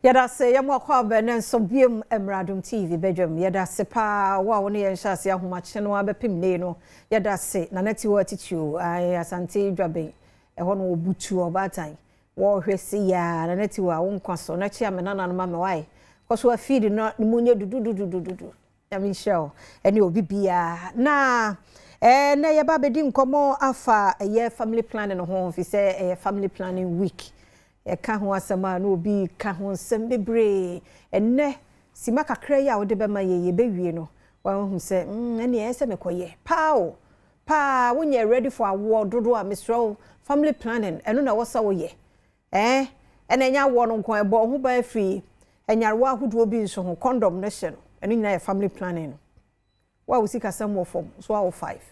Yɛda ase, yɛma wo akwaaba ɛnnɛ nso biom mmra Adom TV badwam. Yɛda ase paa wo a wo ne yɛn hyɛ ase ahomakye no abɛpem nnɛ yi no. Yɛda ase Nana Tiwaa Titiriw, ae Asante Dwaben, ɛhɔ no wɔbutu ɔbaatan. Wɔhwɛ sei aa Nana Tiwaa wo nkwa so na kyea me nana no ma me wae. Kɔ so afeed no ne mu nyɛ dudududududu. Nyame nhyira wo ɛne obi biara. Na ɛnɛ yɛba abɛdi nkɔmmɔ afa ɛyɛ family planning ho, fi sɛ ɛyɛ family planning week. Yɛka ho asɛm a na obi ka ho nsɛm bebree. Ɛnnɛ, simma kakra yi a wode bɛma yɛn yi, yɛbɛwie no, woahu sɛ, mm, ɛnneɛ ɛyɛ sɛ mekɔyɛ. Paa o! Paa, wonyɛ ready for awoɔ dodoɔ a, mesrɛ wo, family planning, ɛno na ɛwɔ sɛ woyɛ. Ɛɛ, ɛna ɛnyɛ awoɔ no nko ara, ɛbɔ wo ho ban firi nyarewa ahodoɔ bi nso ho. Condom no hyɛ no, ɛno nyinaa yɛ family planning no. Wo a wo sikasɛm wɔ fam, nso awo five.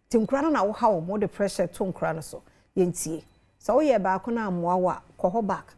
Nti nkora no na wohaw wɔn, wode pressure to nkora no so. Yɛntie. Sɛ woyɛɛ baako na ammoa wo a, kɔ hɔ back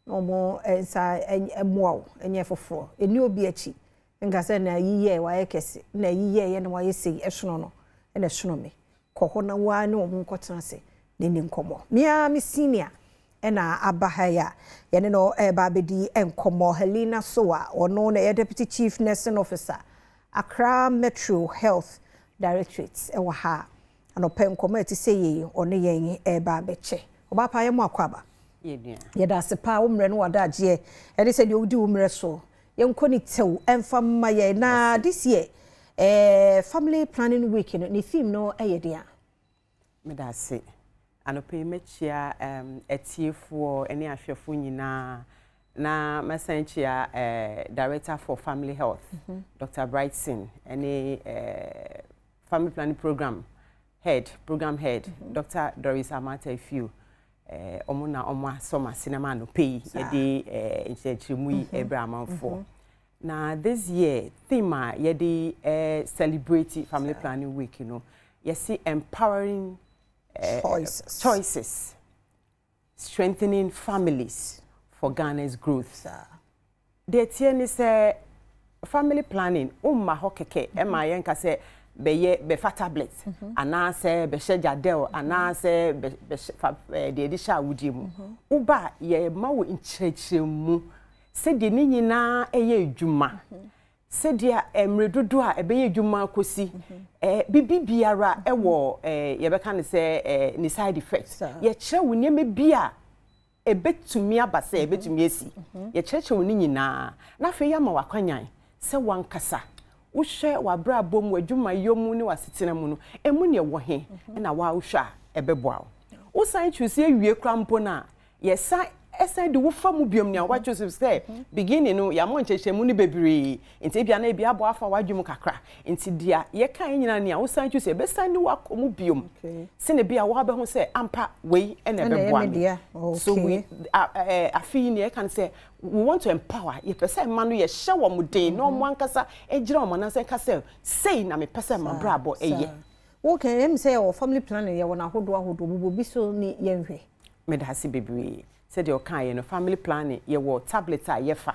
na wɔn nsa mmoa wo nyɛ foforɔ. Nni obi akyi nka sɛ na ayi yɛɛ wayɛ kɛse, na ayi yɛeɛ na wayɛ sei, ɛsono no na ɛsono me. Kɔ hɔ na wo ara ne wɔn nkɔtena ase na nni nkɔmmɔ. Me ara me senior na aba ha yi a yɛne no reba abɛdi nkɔmmɔ, Helena Sowah, ɔno na ɛyɛ Deputy Chief Nursing Officer, Accra Metro Health Directorate wɔ ha. Anɔpa nkɔmmɔ a ɛte sɛ yei, ɔne yɛn reba abɛkyɛ. Ɔbaa pa, yɛmmɔ akwaaba. Yɛda ase paa, wo mmerɛ ne w'adagyeɛ ɛne sɛdeɛ wodi wo mmerɛ so. Yɛnkɔ ne tɛw ɛmfa mma yɛn. Na this year, eh, family planning week no, ne theme no yɛ deɛn a? Meda ase. Anɔpa yi mɛkyia um, atiefoɔ ne ahwɛfoɔ nyinaa na mɛsan kyia uh, Director for Family Health, mm -hmm. Dr. Brightson, ne uh, Family Planning Program Head, Program Head, mm -hmm. Dr. Doris Amata Efio. Ɔmo na ɔmo asɔ m'ase na ma anɔpa yi yɛde nkyerɛkyerɛmu yi ɛbrɛ amanfoɔ. Na this year theme a yɛde celebrate Family Planning Week no, yɛsi empowering choices, choices, strengthening families for Ghana's growth. Deɛ tie ne sɛ family planning womma hɔ kɛkɛ ɛma yɛnka sɛ bɛyɛ bɛfa tablet anaasɛ bɛhyɛ Jadelle anaasɛ bɛhyɛ fa deɛ yɛde hyɛ awodie mu. Woba a, yɛma wo nkyerɛkyerɛmu sɛdeɛ ne nyinaa ɛyɛ adwuma, sɛdeɛ mmerɛ dodoɔ a ɛbɛyɛ adwuma akɔsi, biribi biara ɛwɔ yɛbɛka no sɛ ne side effect. Yɛkyerɛ wo nneɛma bi a ɛbɛtumi aba sɛ ɛbɛtumi asi. Yɛkyerɛkyerɛ wo ne nyinaa na afei yɛama w'akwanyan sɛ wankasa wohwɛ w'abrabɔ mu, w'adwumayɔ mu ne w'asetena mu no, ɛmu neɛ wɔ he na woahwɛ a ɛbɛboa wo. Wosan choose awie koraa mpo no a, yɛsan ɛsan de wo fa mu biom nea woachoose sɛ beginning no, yɛama nkyerɛkyerɛmu no bebree nti ebia na ebi abɔ afa w'adwene mu kakra, nti deɛ yɛka yɛn nyinaa nea wosan choose, yɛbɛsan de wo akɔ mu biom sɛnea bi a woabɛho sɛ ampa wei ɛna ɛbɛboa me. So we afe yi nea yɛka no sɛ we want to empower, yɛpɛ sɛ mma no yɛhyɛ wɔn den na wɔn ankasa gyina wɔn nan sɛ nka sɛ sei na mepɛ sɛ m'abrabɔ ɛyɛ. Wokɛ ɛm sɛ yɛwɔ family planning, yɛwɔ n'ahodoɔ ahodoɔ, bobɔ bi so ne yɛnhwɛ. Meda ase bebree. Sɛdeɛ ɔkaeɛ no, family planning, yɛwɔ tablet a yɛfa.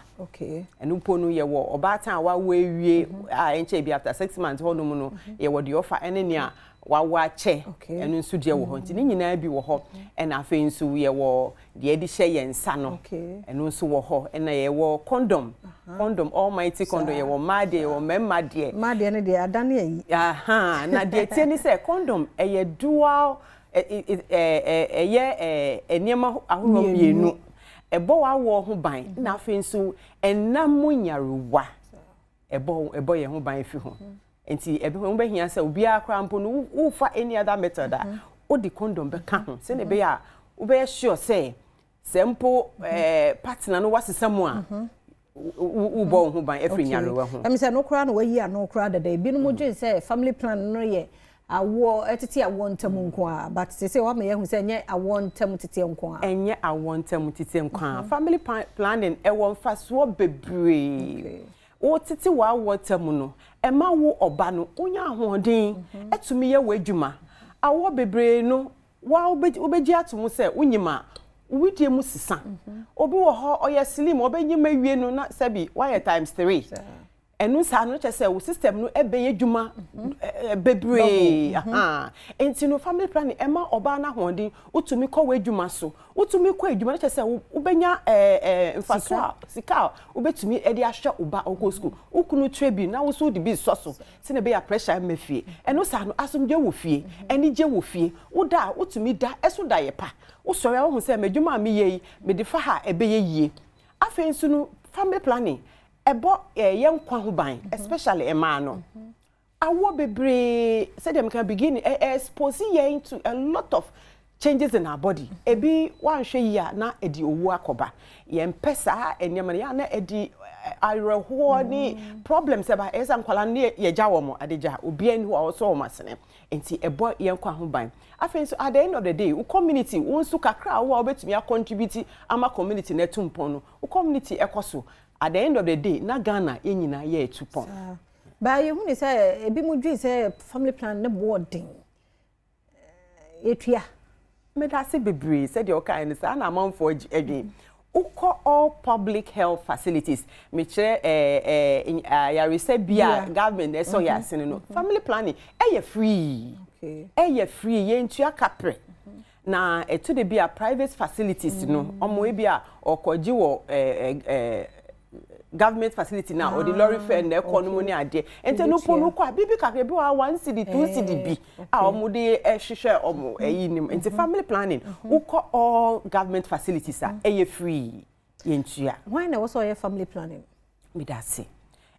Ɛno mpo no, yɛwɔ ɔbaatan a wawo awie a ɛnkyɛ bi after 6 months hɔnom no, yɛwɔ deɛ ɔfa ɛne nea wawo akyɛ, ɛno nso deɛ wɔ hɔ. Nti ne nyinaa bi wɔ hɔ. Ɛna afei nso yɛwɔ deɛ yɛde hyɛ yɛn nsa no, ɛno nso wɔ hɔ. Ɛna yɛwɔ condom, condom, almighty condom. Yɛwɔ mmaa deɛ, yɛwɔ mmarima deɛ. Mmaa deɛ no deɛ adane ayi. Aha, na deɛ tie ne sɛ condom ɛyɛ dual, ɛyɛ nneɛma ahorow mmienu. Ɛbɔ w'awoɔ ho ban na afei nso ɛnam mu nyarewa ɛbɔ yɛn ho ban fi ho. Nti ɛbɛ ho bɛhia sɛ obiara koraa mpo no, wofa any other method a, wode condom bɛka ho sɛnea ɛbɛyɛ a wobɛyɛ sure sɛ mpo partner no wasesa mu a, wobɔ wo ho ban afiri nyarewa ho. Ɛmi sɛ no koraa na wayi ano koraa dada. Ebinom dwen sɛ family plan no yɛ awoɔ ɛtete awoɔ ntam nko a, but sɛ wama yɛahu sɛ ɛnyɛ awoɔ ntam tete nko a. Ɛnyɛ awoɔ ntam tete nko a. Family planning ɛwɔ mfasoɔ bebree. Wotete w'awoɔ ntam no, ɛma wo ɔba no wonya ahoɔden ɛtumi yɛ w'adwuma. Awoɔ bebree no wa wobɛgye ato mu sɛ wonyim a, wowidie mu sisa. Obi wɔ hɔ ɔyɛ slim, ɔbɛnyim awie no na sɛbi wayɛ times three. Ɛno saa no kyerɛ sɛ wo system no ɛbɛyɛ adwuma bebree. Nti no, family planning ɛma ɔbaa no ahoɔden, wotumi kɔ w'adwuma so, wotumi kɔ adwuma no, kyerɛ sɛ wobɛnya mfaso a sika a wobɛtumi de ahwɛ wo ba ɔkɔ school, wo kunu tua bi na wo nso wode bi sɔ so sɛnea ɛbɛyɛ a pressure mma fie. Ɛno saa no, asomdwe wɔ fie, anigye wɔ fie. Woda a, wotumi da ɛso da yɛ pa. Wosɔre a, wohu sɛ m'adwuma a meyɛ yi, mede fa ha, ɛbɛyɛ yie. Afei nso no, family planning ɛbɔ yɛn nkwa ho ban, especially mmaa no. Awoɔ bebree, sɛdeɛ meka beginning, ɛ expose yɛn to a lot of changes in our body. Ebi wanhwɛ yie a, na ɛde owu akɔba. Yɛmpɛ saa nneɛma no yɛn a, na ɛde awerɛhoɔ ne problems ɛba. Ɛyɛ sɛ nkwadaa no yɛgya wɔn adegya, obiara ni hɔ a ɔsɔ wɔn asene. Nti ɛbɔ yɛn nkwa ho ban. Afei nso, at the end of the day, wo community, wo nso kakra a wo a wobɛtumi acontribute ama community na ɛtu mpɔn no, wo community ɛkɔ so. At the end of the day, na Ghana yɛn nyinaa yɛ etu pɔn. Baa yɛhu ne sɛ ebi mu dwen sɛ family plan ne boɔ den, yɛtua. Meda ase bebree. Sɛdeɛ ɔkae no, saa na amanfoɔ adwen. Wokɔ all public health facilities, mekyerɛ ɛɛ ayaresa bi a government ɛsɔ yɛ asene no, family planning ɛyɛ free, ɛyɛ free, yɛntua kaprɛ. Na ɛto de bi a, private facilities no, ɔmo ebi a ɔkɔgye wɔ ɛɛ ɛɛ government facility na ɔde lorry fare na ɛkɔ no mu ne adeɛ. Nti no po no kɔ a, biribi kakra bi wɔ, 1 cedi, 2 cedi bi a ɔmo de ɛhwehwɛ ɔmo ɛyi nim. Nti family planning, wokɔ all government facilities a, ɛyɛ free, yɛntua. Hwan na ɛwɔ sɛ ɔyɛ family planning? Medase.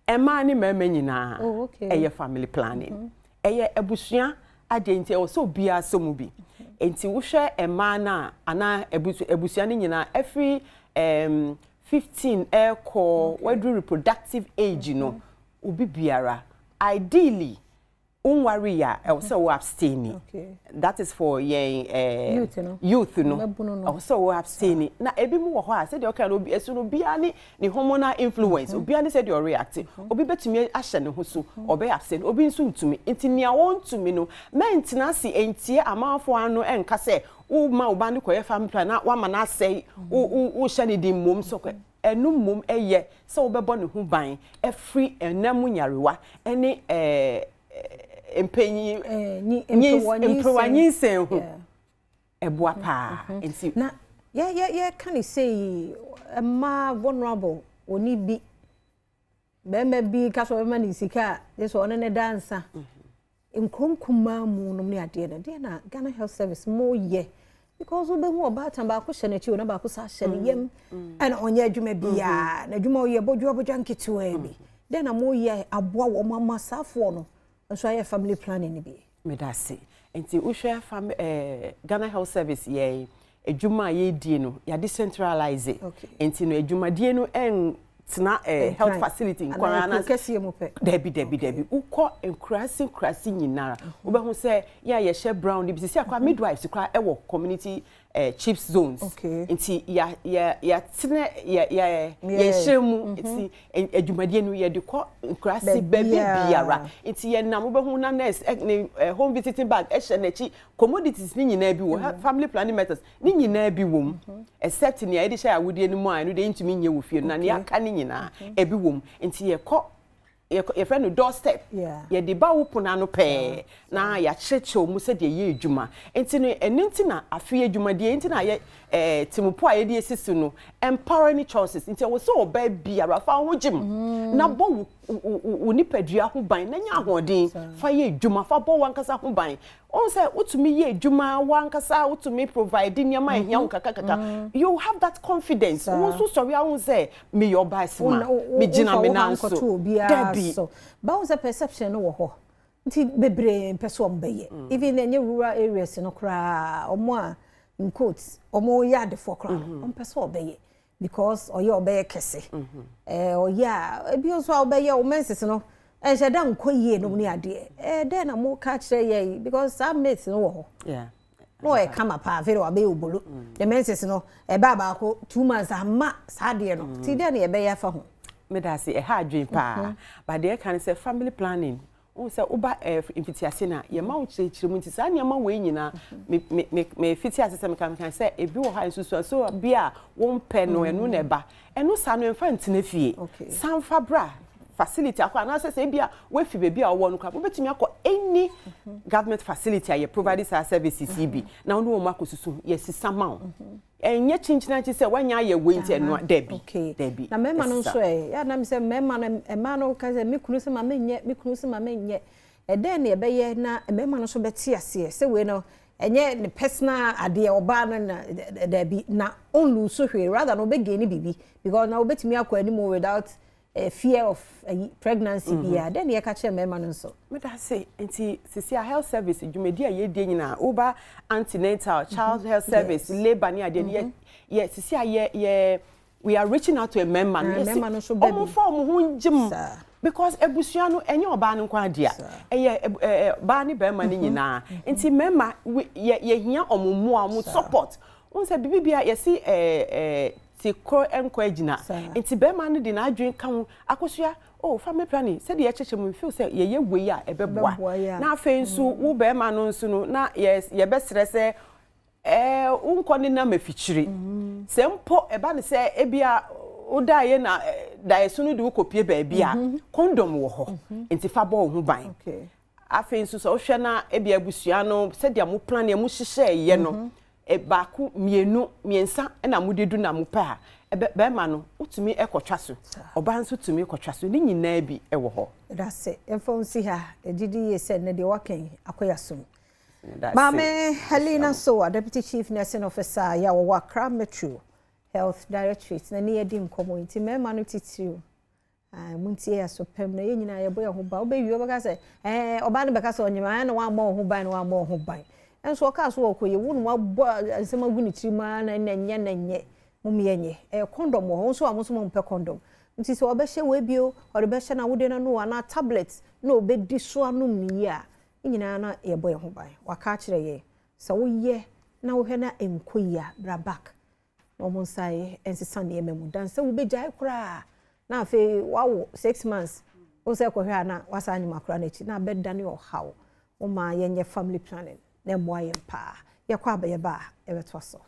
Mmaa ne mmarima nyinaa. Ɛyɛ family planning, ɛyɛ abusua adeɛ, nti ɛwɔ sɛ obiara sɔ mu bi. Nti wohwɛ mmaa no a, anaa abusua no nyinaa, ɛfiri 15 ɛkɔ, waduru reproductive age no, obi biara, ideally nware a, ɛwɔ sɛ wo abstain. That is for yɛn youth no. Youth no. Mmabunu no. Ɛwɔ sɛ wo abstain. Na ebi mu wɔ hɔ a, sɛdeɛ ɔka no, obi ɛso no, obiara ne ne hormonal influence, obiara ne sɛdeɛ ɔreact. Obi bɛtumi ahyɛ ne ho so, ɔbɛyɛ abstain, obi nso ntumi. Nti nea wɔntumi no, mɛntena ase ntie amanfoɔ ano ɛnka sɛ woma wo ba no kɔyɛ family plan na wama no asɛe, wo wo wohyɛ ne den mmom so kɔ. Ɛno mmom ɛyɛ sɛ wobɛbɔ ne ho ban ɛfiri ɛnam mu nyarewa ɛne mpanyin mpewa nyinsɛn ho. Ɛboa paa nti. Na yɛ yɛ yɛka ne sei, mmaa vulnerable, oni bi bɛrima bi ka sɛ ɔbɛma ne sika a, gye sɛ ɔne ne dansa. Nkuro nkumaa mu nom ne adeɛ no deɛ, na Ghana Health Service mo yɛ, because wobɛhu ɔbaatan baako hyɛ n'akyi o, na baako sa hyɛ ne yam, ɛna ɔnyɛ adwuma biara, na adwuma ɔyɛ bɔdwa bɔdwa nketewa bi. Dɛn na moyɛ aboa wɔn ama saafoɔ no nso ayɛ family planning no bi? Meda ase. Nti wohwɛ fam Ghana Health Service, yɛn adwuma a yɛredie no, yɛade centralize. Nti no, adwumadie no ɛntena health facility nko ara. Anaa kɛseɛ mu pɛ? Dabi, dabi, dabi. Wokɔ nkuraase nkuraase nyinara, wobɛhu sɛ yɛn a yɛhyɛ brown de bi sisi akora, midwives koraa ɛwɔ community CHPS zones. Nti ya ya yɛatena yɛ yɛ yɛnhyerɛ mu. Nti adwumadie no, yɛde kɔ nkuraase baabi biara. Nti yɛnam, wobɛhu na nurse ne home visiting bag ɛhyɛ n'akyi, commodities ne nyinaa bi wɔ, family planning methods ne nyinaa bi wɔ mu, except nea yɛde hyɛ awodie no mu a, ɛno deɛ ntumi nyɛ wɔ fie no. Na nea aka ne nyinaa ebi wɔ mu. Nti yɛkɔ, yɛfrɛ no doorstep. Yɛde ba wo pono ano pɛɛ na yɛakyerɛkyerɛ mu sɛdeɛ yɛ adwuma. Nti no, ɛno nti na afei adwumadeɛ nti na yɛ tìmùpo a yɛde esisi no, empowering choices. Nti ɛwɔ sɛ ɔbaa biara fa ho gyim na bɔ wo nipadua ho ban na nya ahoɔden fa yɛ adwuma, fa bɔ wankasa ho ban. Wɔn sɛ wotumi yɛ adwuma wankasa, wotumi provide nneɛma a ɛhia wo kakrakakra, you have that confidence. Wɔn nso sɔre ahun sɛ meyɛ ɔbaa sima, megyina me nan so. Dabi, báwo sɛ perception no wɔ hɔ nti bebree mpɛ sɛ ɔmo bɛyɛ, even ɛnyɛ rural areas no koraa, ɔmo a in quotes ɔmo yɛ adefoɔ koraa, ɔmo pɛ sɛ ɔbɛyɛ because ɔyɛ ɔbɛyɛ kɛse, ɔyɛ a, ebi nso a ɔbɛyɛ o, menses no ɛnhyɛ da nkɔ yie nom ne adeɛ. Dɛn na mo ka kyerɛ yɛ yi? Because saa myth no wɔ hɔ na ɔyɛ kama paa, afei de wabɛyɛ obolo, the menses no ɛbaa baako 2 months ama saa adeɛ no. Ti dɛn na yɛbɛyɛ afa ho? Meda ase. Ɛha adwene paa, but deɛ ɛka ne sɛ family planning, wohu sɛ woba mfitiase no a, yɛma wo kyerɛkyerɛ mu. Nti saa nneɛma wei nyinaa, me me me me fiti ase sɛ meka sɛ ebi wɔ hɔ a, nsusuaso bi a wompɛ no, ɛno na ɛba. Ɛno saa no, ɛmfa ntena fie, sanfa bra. Facility akɔ anaasɛ sɛ ebi a woafi baabi a wɔwɔ no koraa, wobɛtumi akɔ any government facility a yɛ provide saa services yi bi na wo ne wɔn akɔsusu yɛsisa ma wo. Ɛnyɛ kyinkyinakyi sɛ woanya ayɛ wei nti ɛnoa, dabi, dabi. Na mmarima no ɛsesa. Nso ɛ yɛ anam sɛ mmarima no, mmaa no ka sɛ me kunu sɛ ma menyɛ, me kunu sɛ ma menyɛ. Ɛdɛn na yɛbɛyɛ na mmarima no nso bɛte aseɛ sɛ wei no ɛnyɛ ne personal adeɛ, ɔbaa no na dabi na ɔnlose hwee, rather na ɔbɛgain biribi, because na wobɛtumi akɔ anim without fear of pregnancy bi a? Dɛn na yɛka kyerɛ mmarima no nso? Meda se nti sisi a health service dwumadi a yɛdie nyinaa, woba antenatal, child health service, labour ne adeɛ no, yɛ sisi a yɛ we are reaching out to mmarima no. Ah, yɛsi mmarima no nso ba bi. Ɔmo fa ɔmo ho ngyim because abusua no, ɛnyɛ ɔbaa no nko adeɛ, ɛyɛ ɛ ɛ baa ne bɛrima no nyinaa. Nti mmarima yɛ yɛhia ɔmo mmoa, ɔmo support wɔn sɛ bibi bia yɛsi ɛɛ ɛɛ ti koro nkɔ agyina. Nti bɛrima no de n'adwene ka ho akosua oh, family planning sɛdeɛ yɛkyekyɛ mu feel sɛ yɛyɛ wei a ɛbɛboa. Ɛbɛboa, yeah. Na afei nso wo bɛrima no nso no na yɛbɛsrɛ sɛ wonkɔ ne nam afikyiri sɛ mpo ɛba ne sɛ ebia wodaeɛ na daeɛso no de wokɔpie baabi a condom wɔ hɔ, nti fa bɔ wo ho ban. Afei nso sɛ wohwɛ na ebi abusua no sɛdeɛ mo plan mo hyehyɛeɛ no, baako, mmienu, mmiɛnsa ɛna mode du na mo pɛ a, ɛbɛ bɛrima no wotumi ɛkɔtwa so, ɔbaa nso tumi kɔtwa so, ne nyinaa bi ɛwɔ hɔ. Ɛda sɛ yɛmfa wo nsi ha. Ɛgyidi yie sɛ nnɛ deɛ waka yi akɔ yɛ asom. Meda ase. Maame Helena Soa, Deputy Chief Nursing Officer yɛ a wɔwɔ Accra Metro Health Directorate, na ne yɛdi nkɔmmɔ. Nti mmarima no titiriw, ah, muntie yɛ so pɛm na yɛn nyinaa yɛbɔ yɛn ho ban. Wobɛwie wobɛka sɛ ɔbaa no bɛka sɛ ɔnyem ayɛ na wammɔ wo ho ban na wammɔ wo ho ban ɛnso ɔkaa so wɔ kɔ yɛ wo no wabɔ nsɛm agu ne tirim ara na ɛnyɛ na ɛnyɛ mom yɛnyɛ. Ɛyɛ condom wɔ hɔ nso a mo nso mompɛ condom nti sɛ ɔbɛhyɛ wei bio, ɔde bɛhyɛ na wode no no anaa tablet na ɔbɛdi so anom ne yie a, ne nyinaa na yɛbɔ yɛn ho ban. Waka akyerɛ yɛn sɛ woyɛ na wohwɛ na ɛnkɔ yie a, bra back na wɔn nsa yɛ nsesa nneɛma mu dan sɛ wobɛgyae koraa na afei wawo 6 months wo sɛ kɔhwɛ a na wasa anyim akora n'akyi na abɛdane ɔhaw. Woma yɛnyɛ family planning na ɛmmoa yɛn paa. Yɛkɔ abɛyɛ ba a, yɛbɛtoa so.